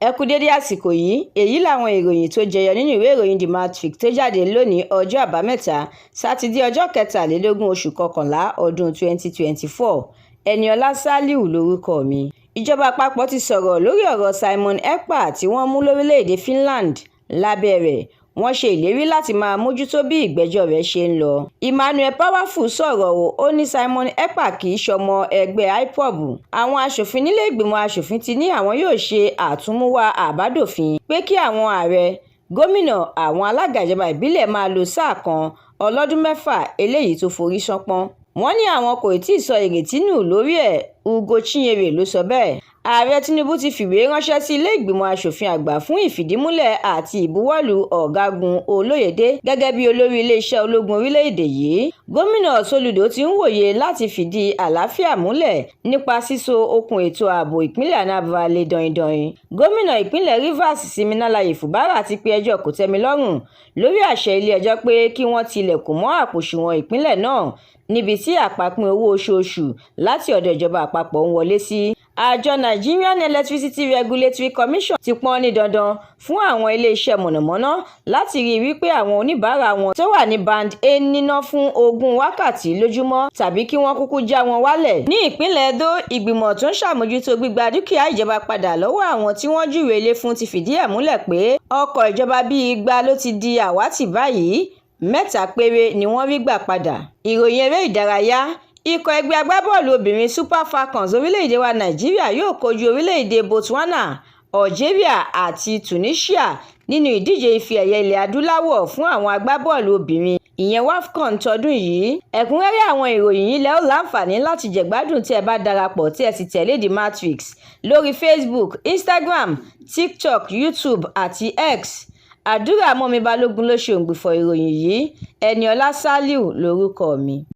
Ẹ kú dédé àsìkò yìí. Èyí làwọn ìròyìn tó jẹyọ nínú ìwé ìròyìn The Matrix tó jáde lónìí, ọjọ́ Àbámẹ́ta Sátidé, ọjọ́ 23 oṣù kọkànlá ọdún 2024. Eniola Saliu lórúkọ mi. Ìjọba àpapọ̀ ti sọ̀rọ̀ lórí ọ̀rọ̀ Simon Ekpa tí wọ́n mú lórílẹ̀‐èdè Finland. Lábẹ́ rẹ̀, wọ́n ṣe ìlérí láti máa mójútó bí ìgbẹ́jọ́ rẹ̀ ṣe ń lọ. Emmanuel Powerful sọ̀rọ̀ o, ó ní Simon Ekpa kì í ṣọmọ ẹgbẹ́ IPOB. Àwọn aṣòfin nílé ìgbìmọ̀ asòfin ti ní àwọn yóò ṣe àtúnmúwá àbádòfin pé kí àwọn ààrẹ, gómìnà, àwọn alága ìjọba ìbílẹ̀ máa lo sáà kan ọlọ́dún 6 eléyìí tó forí ṣánpọ́n. Wọ́n ní àwọn kò tí ì sọ ìrètí nù lórí ẹ̀. Ugo Chinyere ló sọ bẹ́ẹ̀. Ààrẹ Tinubu ti fìwé ránṣẹ́ sí ilé ìgbìmọ̀ asòfin àgbà fún ìfìdímúlẹ̀ àti ìbuwọ́lù Ọ̀gágun Olóyedè gẹ́gẹ́ bí olórí iléeṣẹ́ ológun orílẹ̀-èdè yìí. Gómìnà Soludo ti ń wòye láti fìdí àlàáfíà múlẹ̀ nípa síso okùn ètò ààbò ìpínlẹ̀ Anambra lé danin-danin. Gómìnà ìpínlẹ̀ Rivers Siminalayi Fubara ti pe ẹjọ́ kòtẹ́milọ́rùn lórí àṣẹ ilé-ẹjọ́ pé kí wọ́n tilẹ̀kùn mọ́ àpò àsùnwọ̀n ìpínlẹ̀ náà níbi tí àpapín owó oṣooṣù láti ọ̀dọ̀ ìjọba àpapọ̀ ń wọlé sí. Àjọ Nigerian Electricity Regulatory Commission ti pọ́n ní dandan fún àwọn iléeṣẹ́ mọ̀nàmọ́ná láti rí i wípé àwọn oníbàárà wọn tó wà ní Band A níná fún 20 wákàtí lójúmọ́ tàbí kí wọ́n kúkú já wọn wálẹ̀. Ní ìpínlẹ̀ Edo, ìgbìmọ̀ tó ń ṣàmójútó gbígba dúkìá ìjọba padà lọ́wọ́ àwọn tí wọ́n júwèé ilé fún ti fìdí ẹ̀ múlẹ̀ pé ọkọ̀ ìjọba bíi 200 ló ti di àwátì báyìí, mẹ́ta péré ni wọ́n rí gbà padà. Ìròyìn eré ìdárayá. Ikọ̀ ẹgbẹ́ agbábọ́ọ̀lù obìnrin Super Falcons orílẹ̀-èdè wa Nàìjíríà yóò kojú orílẹ̀-èdè Botswana, Algeria àti Tunisia nínú ìdíje Ife Ẹ̀yẹ Ilẹ̀ Adúláwọ̀ fún àwọn agbábọ́ọ̀lù obìnrin, ìyẹn WAFCON tọdún yìí. Ẹ̀kúnrẹ́rẹ́ àwọn ìròyìn yìí lẹ ó láǹfààní láti jẹ̀gbádùn tí ẹ bá darapọ̀ tí ẹ sì tẹ̀lé The Matrix lórí Facebook, Instagram, TikTok, YouTube àti X. Àdúrà mọ́mi Balógun ló ṣe òǹgbùfọ̀ ìròyìn yìí. Eniola Saliu lórúkọ mi.